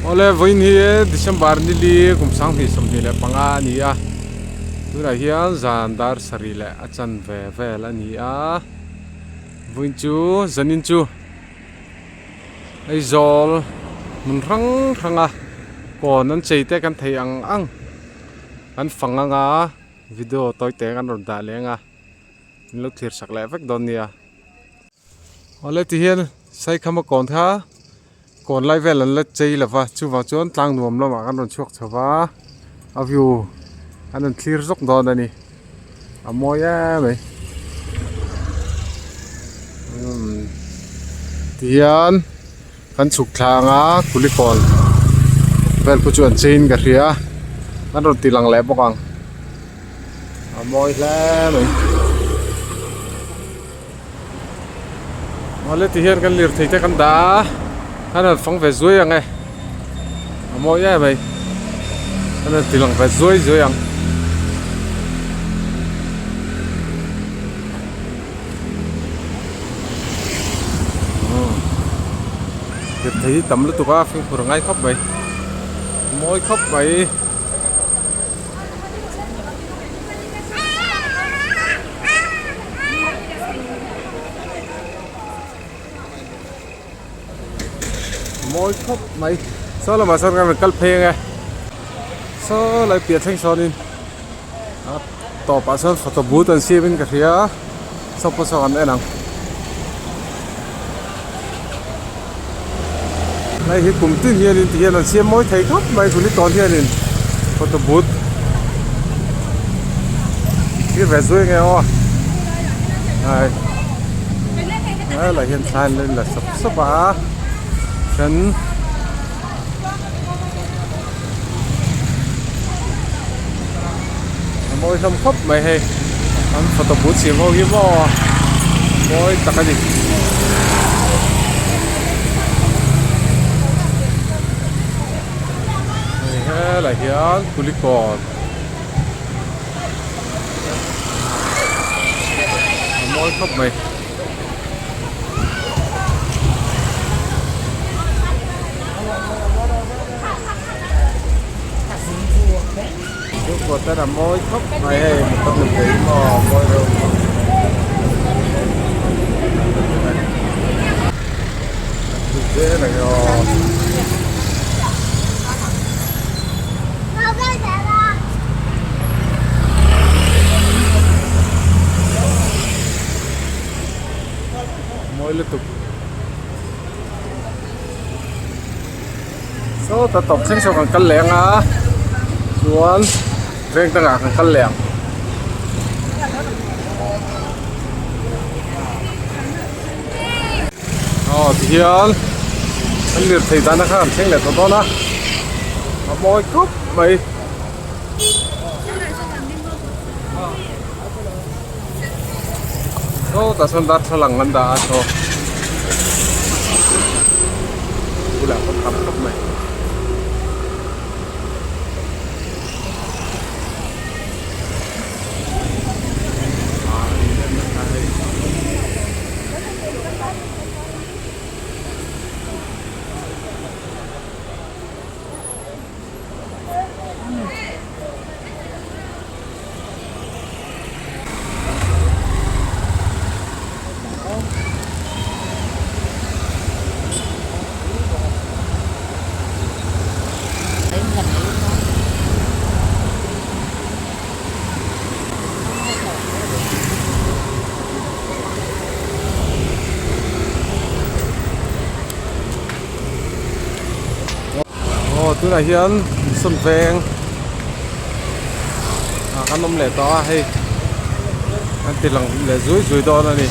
Awle vawiin hi December nili kum 2025 a ni a, tunah hian zan dar sarih leh a chanve vel a ni a, vawiin chu zanin chu Aizawl hmun hrang hranga kawn an chei te kan thei ang ang an fang anga video tawi te kan rawn dah leng a, min lo thlir sak leh vek dawn nia. Awle ti hian Saikhama kawn kha kawn lai vel an la chei lo va chuvang chuan tlang nuam lamah kan rawn chhuak chho va a view an rawn thlir zawk dawn a ni a mawi em mai umm tihian kan chhuk thlang a kulikawn vel khu chu an cheiin ka hria an rawn ti lang leh bawk ang a mawi hle mai. Awle ti hian kan lirthei te kan dah a an rawn fang ve zuai ang e a mawi em mai an rawn ti lang ve zuai zuai ang. Lirthei hi tam lutuk a fimkhur a ngai khawp mai a mawi khawp mai. Mawi khawp mai saw lamah sawn kan rawn kal phei ang e saw lai piah thleng sawnin a tawpah sawn photo booth an siam in ka hria saw pawh saw kan en ang hei hi kum tin hianin ti hian an siam mawi thei khawp mai tuni tawn hianin photo booth thlir ve zui nge aw ai helai hian thla an la sawp sawp a then a mawi hlawm khawp mai hei an photo booth siam ho hi maw mawi tak a ni. Hei helai hian kulikawn a mawi khawp mai. Chhungkaw ten a mawi khawp mai hei motor ni phei maw mawi reuh zel ang e aw. Mawi lutuk. Sawta tawp thleng saw kan kal leh ang a chuan veng dangah kan kal leh ang. Aw tihian kan lirthei dahna kha kan thleng leh tawh dawn a a mawi khawp mai. Sawtah sawn darthlalang an dah a saw bulah pawh tam khawp mai. Aw tunah hian sawn veng ah kan awm leh tawh a hei an ti lang leh zui zui dawn a ni.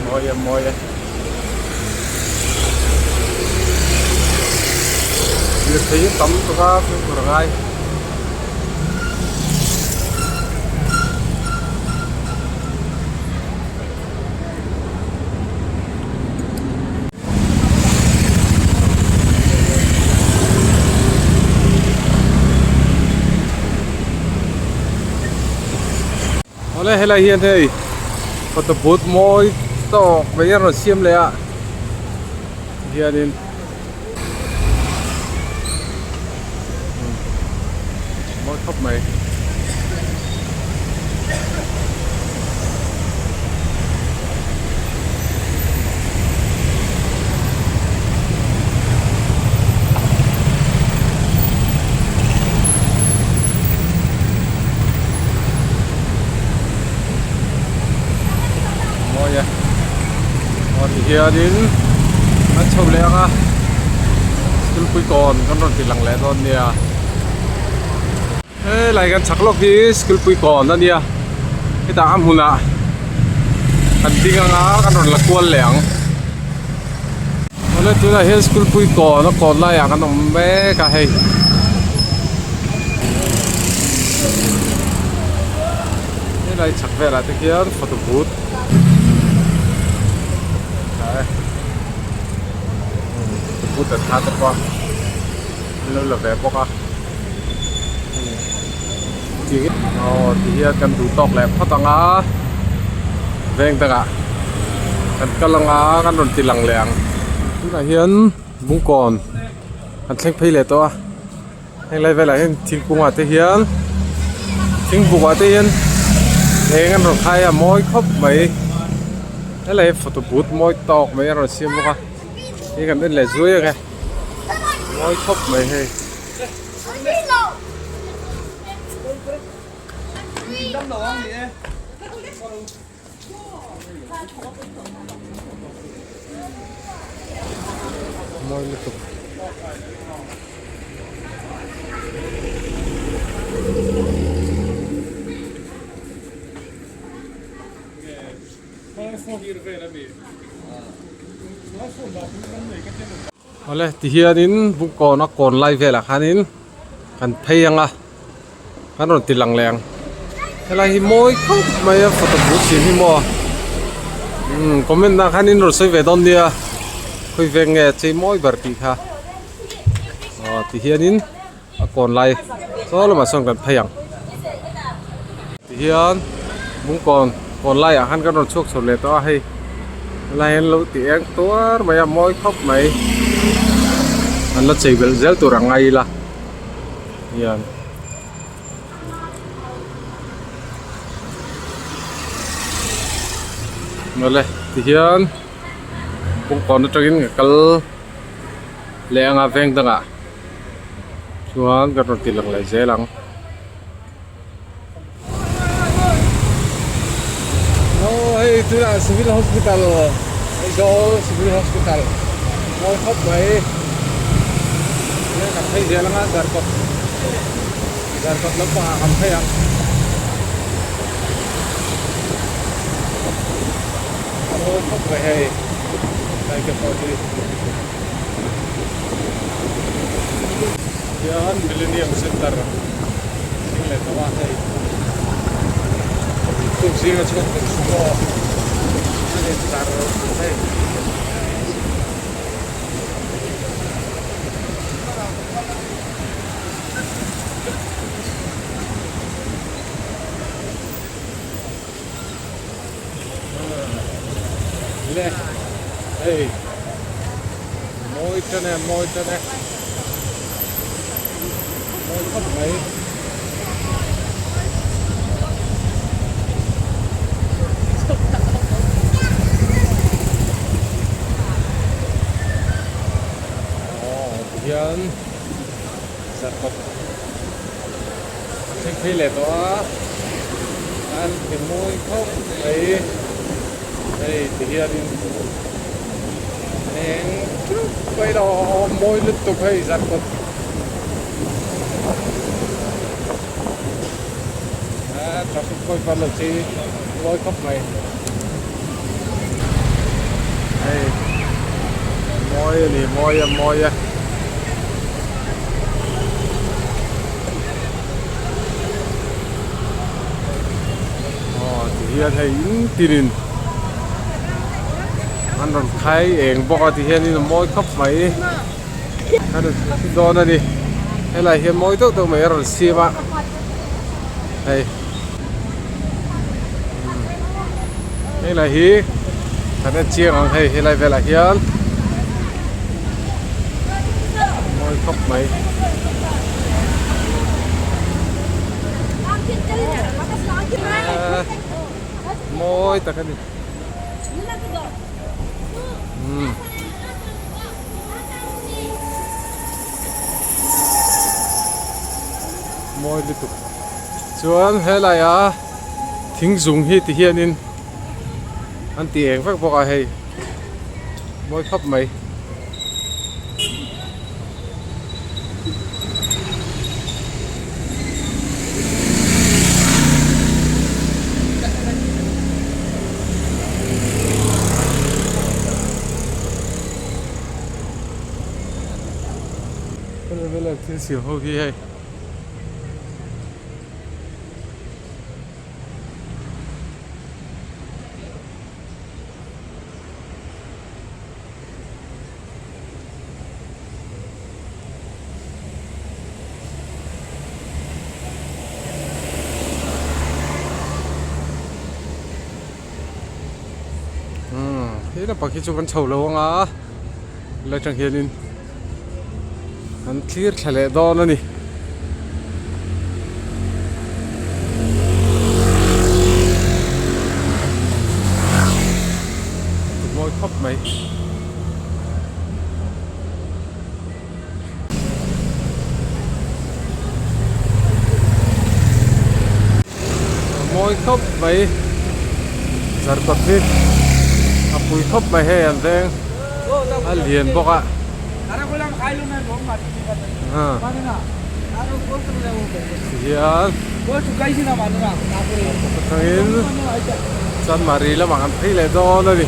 Mawi e mawi e lirthei hi tam tuk a fimkhur a ngai. Awle helai hian hei photo booth mawi tawk mai a rawn siam leh a hianin mawi khawp mai. Mawi e aw ti hianin an chho leh ang a school pui kawn kan rawn ti lang leh dawn nia helai kan chhak lawk hi school pui kawn a nia hetah a hmunah kan ding ang a kan rawn la kual leh ang awle tunah hian school pui kawn a kawn laiah kan awm mek a hei. Helai chhak velah te khian photo booth tha e photo booth an tha te pawh an lo la ve bawk a aw ti hian kan duh tawk leh phawt ang a veng dangah kan kal ang a kan rawn ti lang leh ang tunah hian bungkawn an thleng phei leh tawh a. Heng lai velah hian thingkung ah te hian thingbuk ah te hian eng an rawn khai a mawi khawp mai helai hi photo booth mawi tawk mai a rawn siam bawk a hei kan en leh zuai ang e mawi khawp mai hei. Mawi lutuk. Awle tihianin bungkawn a kawn lai velah khanin kan phei ang a kan rawn ti lang leh ang helai hi mawi khawp mai a photo booth siam hi maw umm comment ah khanin rawn sawi ve dawn nia khawi veng nge chei mawi ber tih kha aw tihianin a kawn lai saw lamah sawn kan phei ang tihian bungkawn kawn laiah khan kan rawn chhuak chho leh tawh a hei helai hian lo ti eng tuar mai a mawi khawp mai an la chei belh zel tur ang ngai ila hian. Awle tihian bungkawn atangin ka kal leh anga veng dangah chuan kan rawn ti lang leh zel ang. Aw hei tunah civil hospital Aizawl civil hospital mawi khawp mai kan phei zel anga zarkawt zarkawt lampangah kan phei ang. A mawi khawp mai hei tlai te pawh hi hian millennium center thleng leh tawh a hei tuk zinga chhuak vek chu aw a ni tar hei. Le hei mawi tan e mawi tan e mawi khawp mai. Aw tihian zarkawt thleng phei leh tawh a an ti mawi khawp mai hei ti hianin eng tluk mai lo a awm mawi lutuk hei zarkawt a traffic pawh hi lo chei mawi khawp mai hei mawi a ni mawi a mawi a. Aw ti hian hei in tinin an rawn khai eng bawk a ti hianin a mawi khawp mai a rawn thlir dawn a ni helai hian mawi deuh deuh mai a rawn siam a hei. Hei lai hi kan en chiang ang hei helai velah hian mawi khawp mai. Mawi tak a ni. Umm. Mawi lutuk. Chuan helai a thing zung hi ti hianin an ti eng vek bawk a hei mawi khawp mai. Helai thil siam ho hi hei. Umm he lampang hi chu kan chho lo ang a helai atang hianin an thlir thla leh dawn a ni. Mawi khawp mai. Mawi khawp mai zarkawt hi a pui khawp mai hei an veng a lian bawk a. Tihian atangin Chanmari lamah kan phei leh dawn a ni.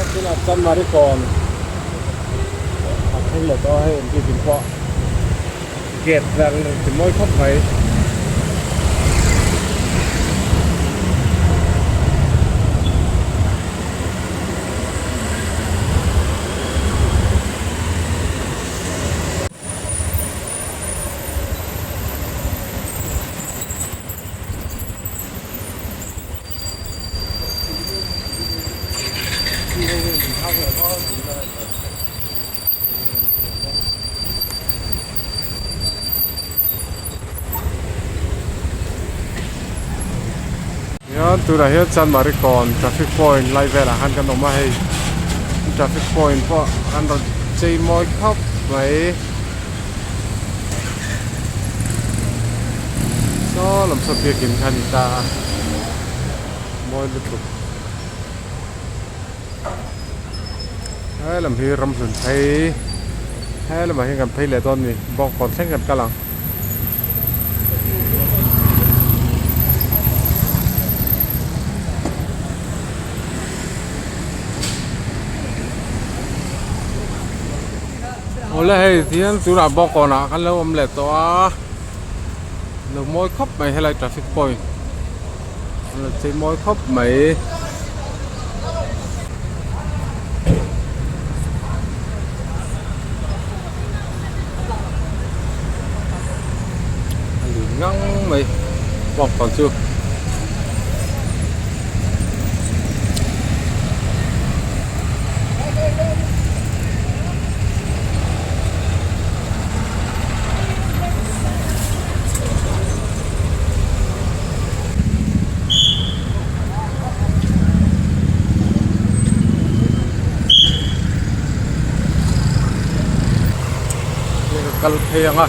Tunah Chanmari kawn a thleng leh tawh a hei an biakin pawh gate vel an rawn ti mawi khawp mai. Hian tunah hian Chanmari kawn traffic point lai velah khan kan awm a hei traffic point pawh an rawn chei mawi khawp mai. Saw lam saw biakin kha a ni ta a mawi lutuk he lam hi ramhlun phei he lamah hian kan phei leh dawn a ni bawngkawn thleng kan kal ang. Awle hei tihian tunah bawngkawnah kan lo awm leh tawh a lo mawi khawp mai helai traffic point an lo chei mawi khawp mai. A lui ngang mai bawngkawn chu. Kal phei ang a.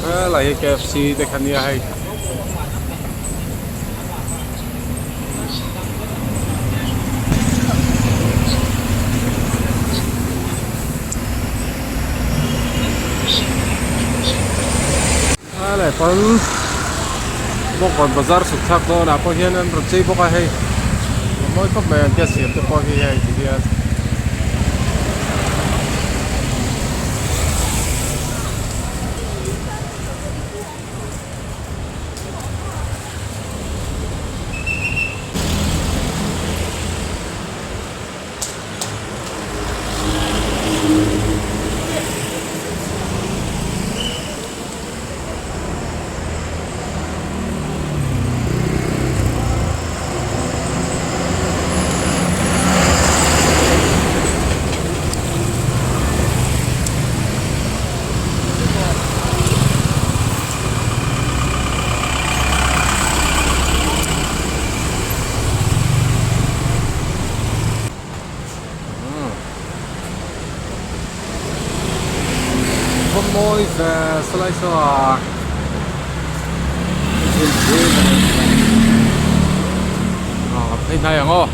Helai hi KFC te kha nia hei. Helai pawn bawngkawn bazar chhuk thlak dawnah pawh hian an rawn chei bawk a hei a mawi khawp mai an gas siam te pawh hi hei ti hian. Khawmawi ve sawlai saw a phei hnai ang aw.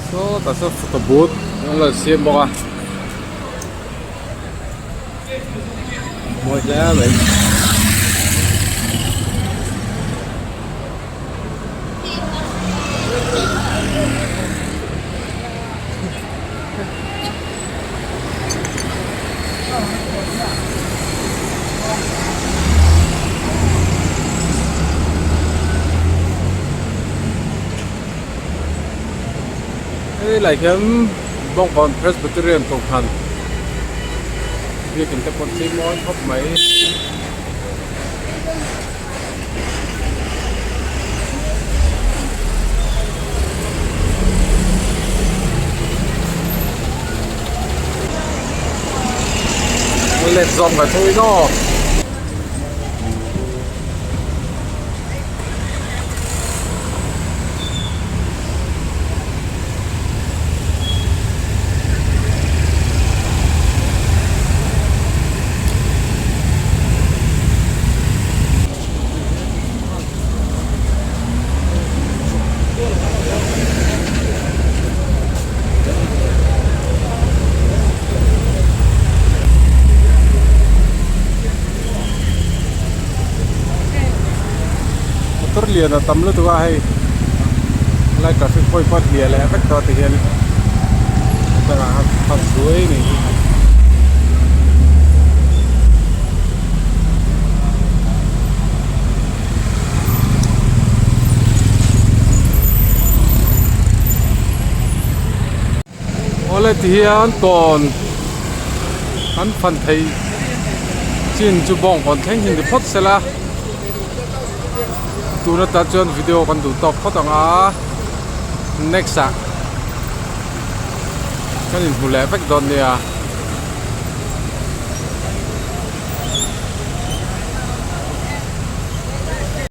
Sawtah sawn photo booth an lo siam bawk a mawi hle mai. Hei lai hian Bawngkawn Presbyterian Kohhran biakin te pawh chei mawi khawp mai. Let zawng ka thui nawk. Motor lian a tam lutuk a hei helai traffic point pawh a hliah leh vek tawh tihian a zuai a ni. Awle ti hian tawn an fan thei Chin chu bawngkawn thleng hi ni phawt sela tun atan chuan video kan duh tawk phawt ang a next ah kan inhmu leh vek dawn nia.